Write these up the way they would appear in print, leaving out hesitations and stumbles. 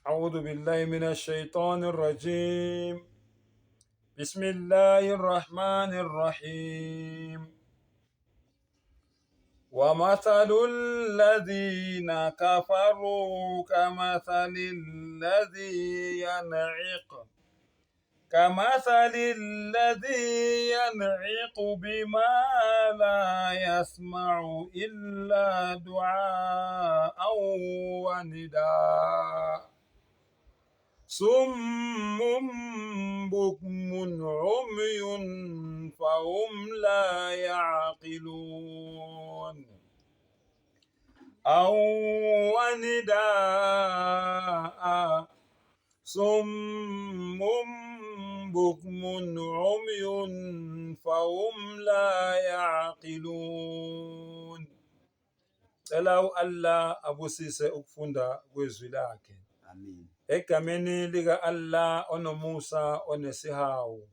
أعوذ بالله من الشيطان الرجيم بسم الله الرحمن الرحيم ومثل الذين كفروا كمثل الذي ينعق كمثل الذي ينعق بما لا يسمع إلا دعاء ونداء صم بكم عمي فهم لا يعقلون أو ونداء صم بكم عمي فهم لا يعقلون. Cela u-Allah abusise ukufunda kwezwi lakhe. Amin. Egameni lika Allah onomusa onesihawu.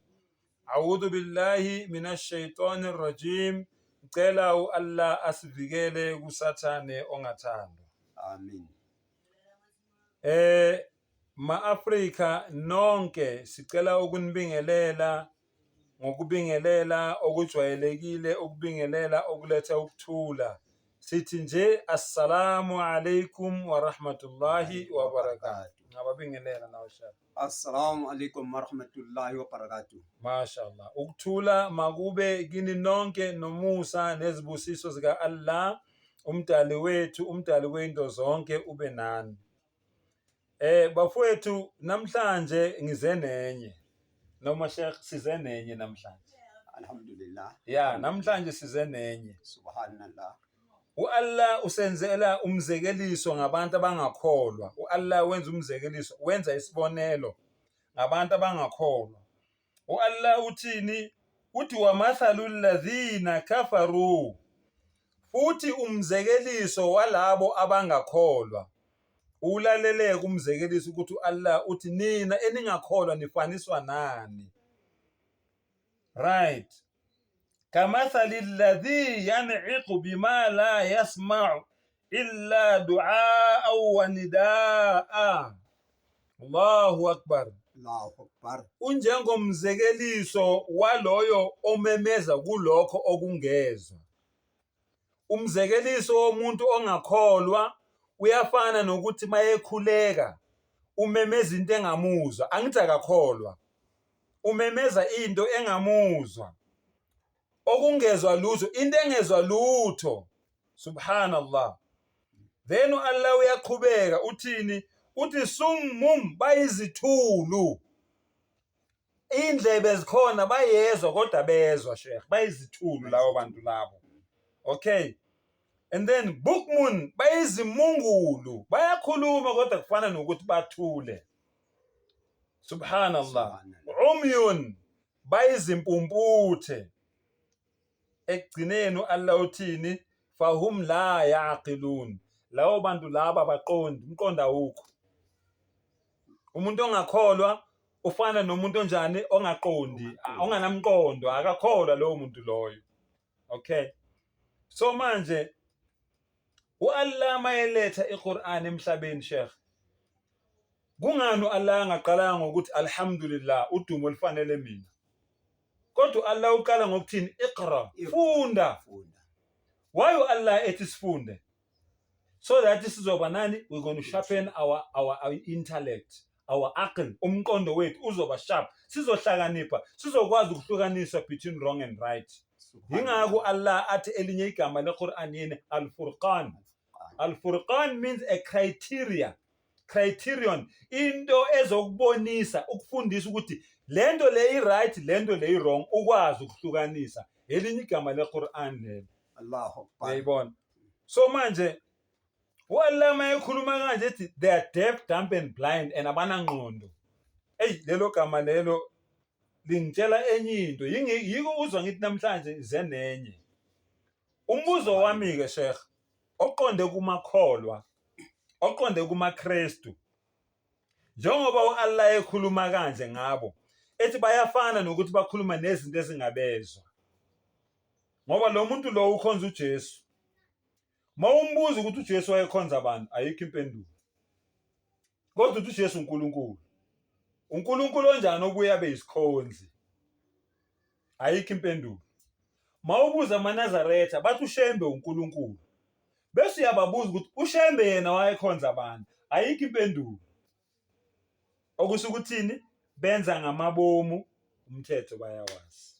A'udhu billahi minash shaitani rajim. Cela u-Allah asivikele kuSathane ongathandwa. Amin. Ma-Afrika nonke sicela ukunibingelela ngokubingelela okujwayelekile, ukubingelela okuletha ukuthula. Sithi nje assalamu alaikum wa rahmatullahi wa barakatuh. Ngababingelela nawe Shaka. Assalamu alaikum wa rahmatullahi wa barakatuh. Mashallah. Ukuthula makube kini nonke nomusa nezibusiso zika Allah umdali wethu, umdali wento zonke ube nani. Bafowethu namhlanje ngize nenye noma Sheikh size nenye namhlanje. Alhamdulillah. Ya, namhlanje size nenye. Subhanallah. U-Allah usenzela umzekeliso ngabantu abangakholwa. U-Allah wenza umzekeliso, wenza isibonelo ngabantu abangakholwa. U-Allah uthini? Uthi wamathalu alladhina kafaru, futhi umzekeliso walabo abangakholwa. Ulaleleke umzekeliso ukuthi u-Allah uthi nina eningakholwa nifaniswa nani. Right. Kamathali alladhi yan'iqu bima la yasma'u illa du'aa wa nidaa. Allahu akbar. Allahu akbar. Unjengomzekeliso waloyo omemeza kulokho okungezwa. Umzekeliso womuntu ongakholwa uyafana nokuthi mayekhuleka umemeza into engamuzwa, angithi akakholwa. Umemeza into engamuzwa. Okungezwa lutho, into engezwa lutho. Subhanallah. Then uAllah uyaqhubeka uthini? Uthi summum, bayizithulu. Indlebe zikhona bayezwa kodwa bezwa Sheikh, bayizithulu labo bantu labo. Okay. And then bukmun, bayizimungulu, bayakhuluma kodwa kufana nokuthi bathule. Subhanallah. Umyun, bayizimpumputhe. Ekugcineni u-Allah uthini? Fahum la yaqilun. Labo bantu laba abaqondi, umqondo awukho. Umuntu ongakholwa ufana nomuntu onjani? Ongaqondi, onganamqondo, akakholwa lowo muntu loyo. Okay. So manje u-Allah mayeletha iQur'an emhlabeni Sheikh, kungani u-Allah angaqalanga ngokuthi alhamdulillah, udumo olufanele mina? Kodwa u-Allah uqala ngokuthini? Iqra, funda. Funda. Why u-Allah ethi sifunde? So that sizoba nani? We're going to sharpen our intellect, our aql, umqondo wethu uzoba sharp, sizohlakanipha, sizokwazi ukuhlukanisa between wrong and right. Yingakho Allah athi elinye igama leQur'an yini? Al-Furqan. Al-Furqan means a criteria, criterion, into ezokubonisa, ukufundisa ukuthi lento le i-right, lento le i-wrong, ukwazi ukuhlukanisa. Elinye igama leQur'an lelo. Allahu akbar. Uyayibona? So manje u-Allah mayekhuluma kanje ethi they are deaf, dumb and blind and abanangqondo. Eyi, lelo gama lelo lingitshela enye into. Yiko uzwa ngithi namhlanje zenenye. Umbuzo wami ke Sheikh oqonde kumakholwa, oqonde kumaKristu. Njengoba u-Allah ekhuluma kanje ngabo, ethi bayafana nokuthi bakhuluma nezinto ezingabezwa. Ngoba lo muntu lo ukhonza uJesu. Mawumbuza ukuthi uJesu wayekhonza abantu, ayikho impendulo. Kodwa uthi uJesu uNkulunkulu. UNkulunkulu onjani obuye abe yisikhonzi? Ayikho impendulo. Mawubuza amaNazaretha bathi uShembe uNkulunkulu. Bese uyababuza ukuthi uShembe yena wayekhonza abantu. Ayikho impendulo. Okusho ukuthini? Benza ngamabomu umthetho bayawazi.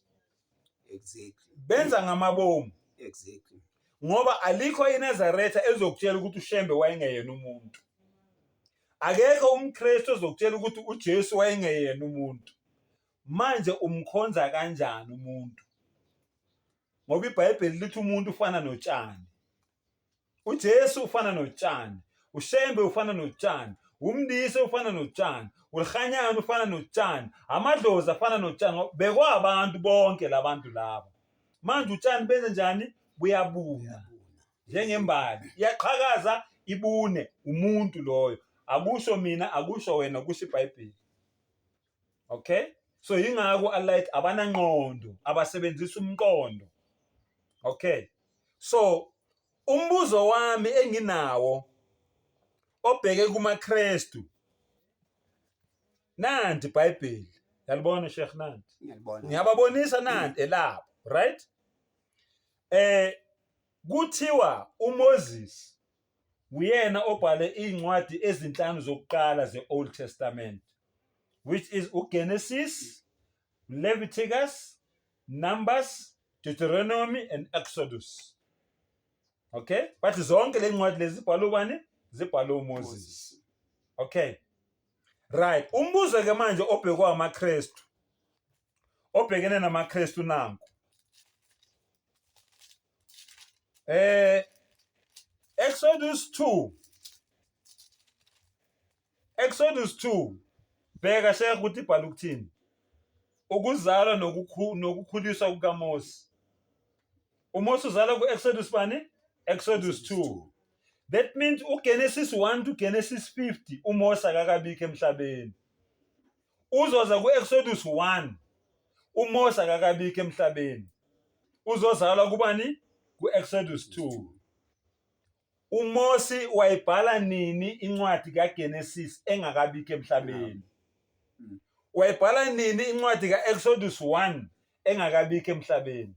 Exactly. Benza ngamabomu. Exactly. Ngoba alikho iNazaretha ezokutshela ukuthi uShembe wayengeyena umuntu. Akekho umKristu ozokutshela ukuthi uJesu wayengeyena umuntu. Manje umkhonza kanjani umuntu? Ngoba iBhayibheli lithi umuntu ufana notshani. UJesu ufana notshani, uShembe ufana notshani, umndise ufana notshani, uLhanyana ufana notshani, amadlozi afana notshani, bekwabantu bonke labantu laba. Manje utshani benze njani? Buyabuna njengembali, iyaqhakaza ibune umuntu loyo. Akusho mina, akusho wena, kusho iBhayibheli. Okay? So yingakho Allah ethi abanangqondo, abasebenzisa umqondo. Okay. So umbuzo wami enginawo obheke kumaKristu nanti iBhayibheli. Yalibona Sheikh nanti. Ngiyalibona. Ngiyababonisa nanti elabo, right? Eh kuthiwa uMoses Uyena obhale iy'ncwadi ezinhlanu zokuqala ze-Old Testament, which is uGenesis, Leviticus, Numbers, Deuteronomy and Exodus. Okay? Bathi zonke le ncwadi lezi zibhalwe ubani? Zibhalwe uMoses. Okay. Right. Umbuzo ke manje obhekwa amaKristu. Obhekene namaKristu nanku. Eh Exodus 2 Exodus 2 bheka shekh ukuthi ibhala ukuthini ukuzalwa nokukhuliswa kukaMose uMose uzalwa ku-Exodus bani Exodus 2 that means uGenesis 1 to Genesis 50 uMose akakabikho emhlabeni uzoza ku-Exodus 1 uMose akakabikho emhlabeni uzozalwa kubani ku-Exodus 2 uMose wayibhala nini incwadi kaGenesis engakabikho emhlabeni wayibhala nini incwadi kaExodus 1 engakabikho emhlabeni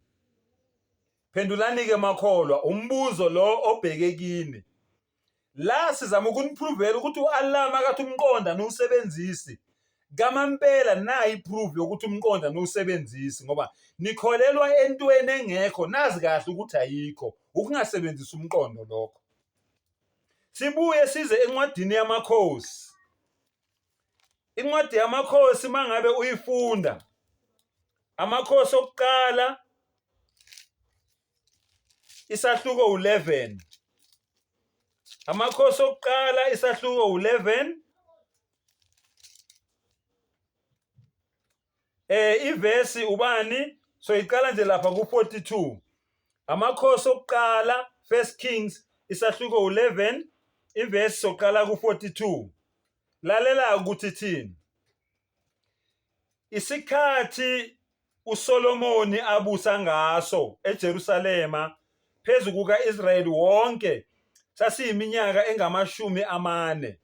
phendulani ke makholwa umbuzo lo obheke kini La sizama ukuniprovela ukuthi u-Allah makathi umqondo aniwusebenzisi kamampela nayi iproof yokuthi umqondo aniwusebenzisi ngoba nikholelwa entweni engekho nazi kahle ukuthi ayikho ukungasebenzisi umqondo lokho sibuye size encwadini yamakhosi incwadi yamakhosi mangabe uyifunda amakhosi okuqala Isahluko u-11. Amakhosi okuqala isahluko u-11. Eh ivesi ubani? So iqala nje lapha ku-42. Amakhosi okuqala First Kings isahluko u-11 ivesi soqala ku-42. Lalela ukuthi thini. Isikhathi uSolomoni abusa ngaso eJerusalema phezu kuka-Israyeli wonke sasiyiminyaka engamashumi amane.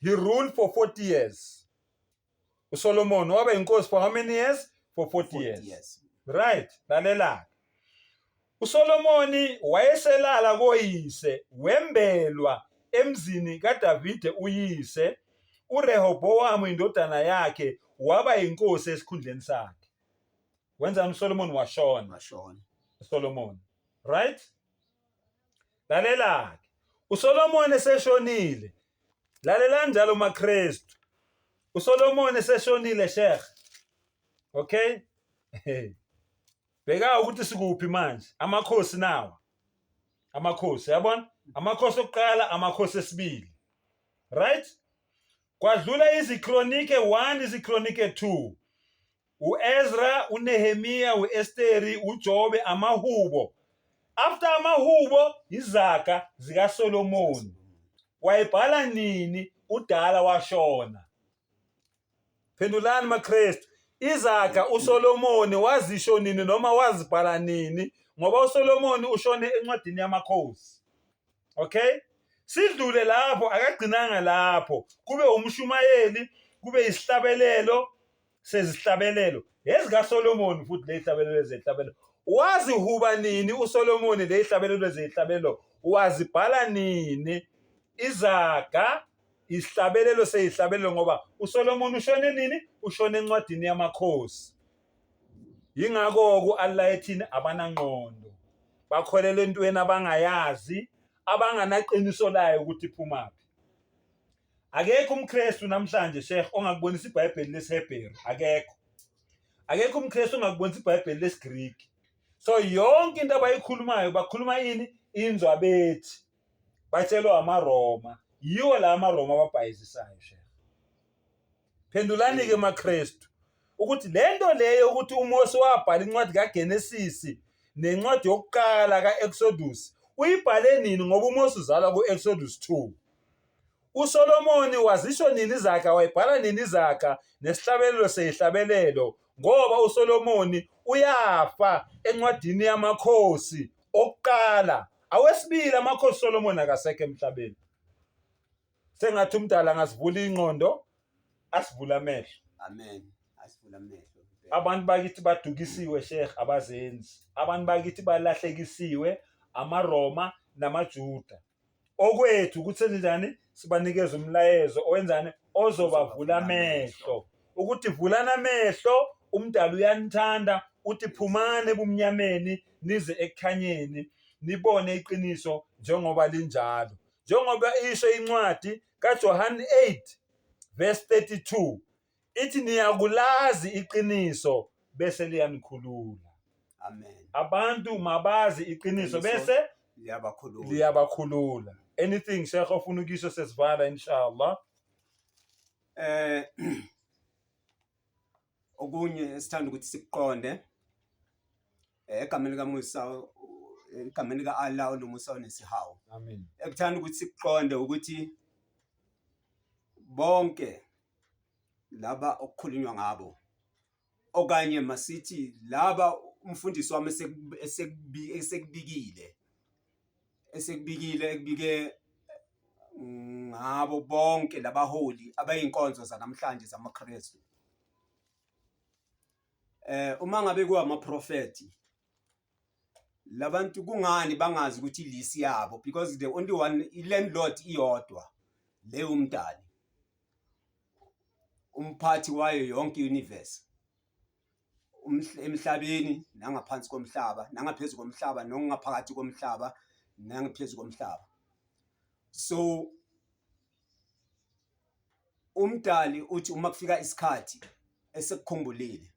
He ruled for 40 years. uSolomon waba inkosi for how many years? For 40 years. Years. Right, lalela. USolomoni wayeselala koyise, wembelwa emzini kaDavide uyise. URehobowamu indodana yakhe waba yinkosi esikhundleni sakhe. Wenzani uSolomoni? Washona. Washona. uSolomoni. Right? Lalela-ke. uSolomoni eseshonile. Lalelani njalo maKristu. uSolomoni eseshonile Sheikh. Okay? Bheka ukuthi sikuphi manje. Amakhosi nawa. Amakhosi, yabona? Amakhosi okuqala, amakhosi esibili. Right? Kwadlula iziKronike 1, iziKronike 2. uEzra, uNehemiya, uEsteri, uJobe, amahubo. After amahubo izaga zikaSolomoni. Wayebhala nini udala washona? Phendulani maKristu. Izaga uSolomoni wazisho nini noma wazibhala nini ngoba uSolomoni ushone encwadini yamakhosi. Okay? Sidlule lapho, akagcinanga lapho, kube umshumayeli, kube isihlabelelo sezihlabelelo ezikaSolomoni futhi lezihlabelelo zezihlabelelo. Wazihuba nini uSolomoni lezihlabelelo zezihlabelelo? Wazibhala nini izaga isihlabelelo sezihlabelelo ngoba uSolomoni ushone nini? Ushone encwadini yamakhosi. Yingakho-ke u-Allah ethini abanangqondo, bakholelwa entweni abangayazi, abanganaqiniso layo ukuthi iphumaphi. Akekho umKristu namhlanje Sheikh ongakubonisa iBhayibheli lesiHebheru, akekho. Akekho umKristu ongakubonisa iBhayibheli lesiGriki. So yonke into abayikhulumayo bakhuluma ini? Inzwabethi. Batshelwa amaRoma. Yiwo la amaRoma ababhayizisayo Sheikh. Phendulani-ke maKristu ukuthi le nto leyo ukuthi uMose wabhala incwadi kaGenesisi nencwadi yokuqala ka-Exodus uyibhale nini ngoba uMose uzalwa ku-Exodus 2. USolomoni wazisho nini izaga wayibhala nini izaga nesihlabelelo seyihlabelelo ngoba uSolomoni uyafa encwadini yamakhosi okuqala awesibili amakhosi Solomoni akasekho emhlabeni. Sengathi umdala angasivula ingqondo asivule amehlo. Amen. Asivule amehlo. Abantu bakithi badukisiwe Sheikh abazenzi. Abantu bakithi balahlekisiwe amaRoma namaJuda. Okwethu ukuthi senze njani sibanikeze umlayezo owenzani ozobavula amehlo. Ukuthi vulana amehlo umdala uyanithanda uthi phumani ebumnyameni nize ekukhanyeni nibone iqiniso njengoba linjalo. Njengoba isho incwadi kaJohane 8 verse 32 ithi niyakulazi iqiniso bese liyanikhulula. Amen. Abantu mabazi iqiniso bese liyabakhulula. Liyabakhulula. Anything Sheikh ofuna ukisho sesivala inshallah. Eh Okunye esithanda ukuthi sikuqonde egameni likaMusa egameni lika-Allah onomusa onesihawu. Amen. Ekuthanda ukuthi sikuqonde ukuthi bonke laba okukhulunywa ngabo okanye masithi laba umfundisi wami esekubikile esekubikile ekubike ngabo bonke labaholi abayinkonzo zanamhlanje zamaKristu. Eh uma ngabe kuwamaprofethi labantu kungani bangazi ukuthi ilisi yabo because the only one i-landlord iyodwa le umdali umphathi wayo yonke i-universe emhlabeni nangaphansi komhlaba nangaphezu komhlaba nokungaphakathi komhlaba nangaphezu komhlaba so umdali uthi uma kufika isikhathi esekukhumbulile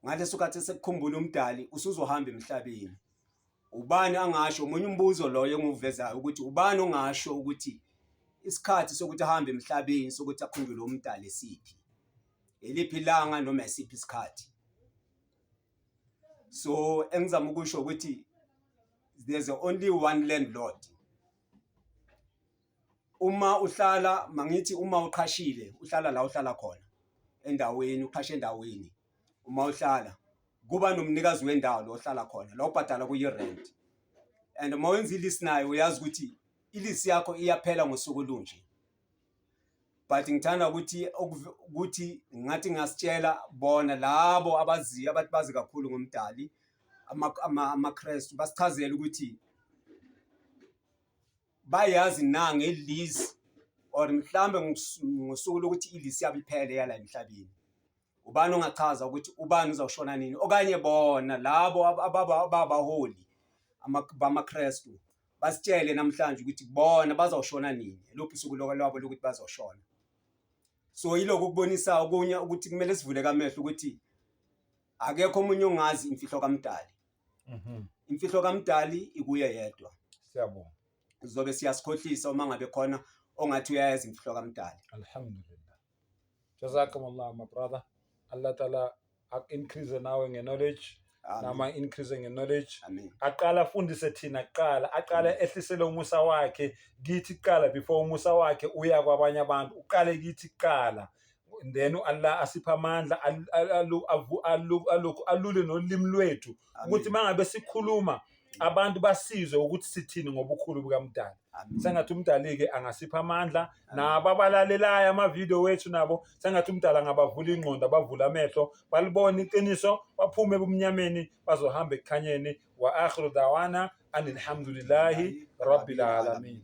ngaleso khathi esekukhumbula umdali usuzohamba emhlabeni ubani angasho omunye umbuzo loyo engiwuvezayo ukuthi ubani ongasho ukuthi isikhathi sokuthi ahambe emhlabeni sokuthi akhunjulwe umdali esiphi eliphi ilanga noma esiphi isikhathi so engizama ukusho ukuthi there's only one landlord uma uhlala mangithi uma uqhashile uhlala la uhlala khona endaweni uqhashe endaweni uma uhlala kuba nomnikazi wendawo lo ohlala khona la ubhadala kuyi-rent and uma wenza ilisi nayo uyazi ukuthi ilisi yakho iyaphela ngosuku olunje but ngithanda ukuthi ukuthi ngathi ngasitshela bona labo abaziyo abathi bazi kakhulu ngomdali amaKristu basichazele ukuthi bayazi na nge-lease or mhlambe ngosuku lokuthi i-lease yabo iphele yala emhlabeni ubani ongachaza ukuthi ubani uzawushona nini okanye bona labo ababaholi bamaKristu basitshele namhlanje ukuthi bona bazawushona nini lophi usuku lwabo lokuthi bazoshona so yilokhu kubonisa okunye ukuthi kumele sivuleke amehlo ukuthi akekho omunye ongazi imfihlo kaMdali Imfihlo kaMdali ikuye yedwa. Siyabonga. Zobe siyasikhohlisa uma ngabe khona ongathi uyayazi imfihlo kaMdali. Alhamdulillah. Jazakumullah my brother. Allah Ta'ala ak-increase nawe nge-knowledge nama increase nge-knowledge aqala afundise thina kuqala aqale ehlisele umusa wakhe kithi kuqala before umusa wakhe uya kwabanye abantu uqale kithi kuqala then u-Allah asiphe amandla alokhu alule nolimi lwethu ukuthi mangabe sikhuluma. Abantu basizwe ukuthi sithini ngobukhulu bukaMdali. Sengathi uMdali-ke angasipha amandla, nabo abalalelayo amavidiyo wethu nabo sengathi uMdali angabavula ingqondo, abavule amehlo, balibone iqiniso, baphume ebumnyameni bazohamba ekukhanyeni. Wa akhiru dawana anilhamdulillahi rabbil alamin.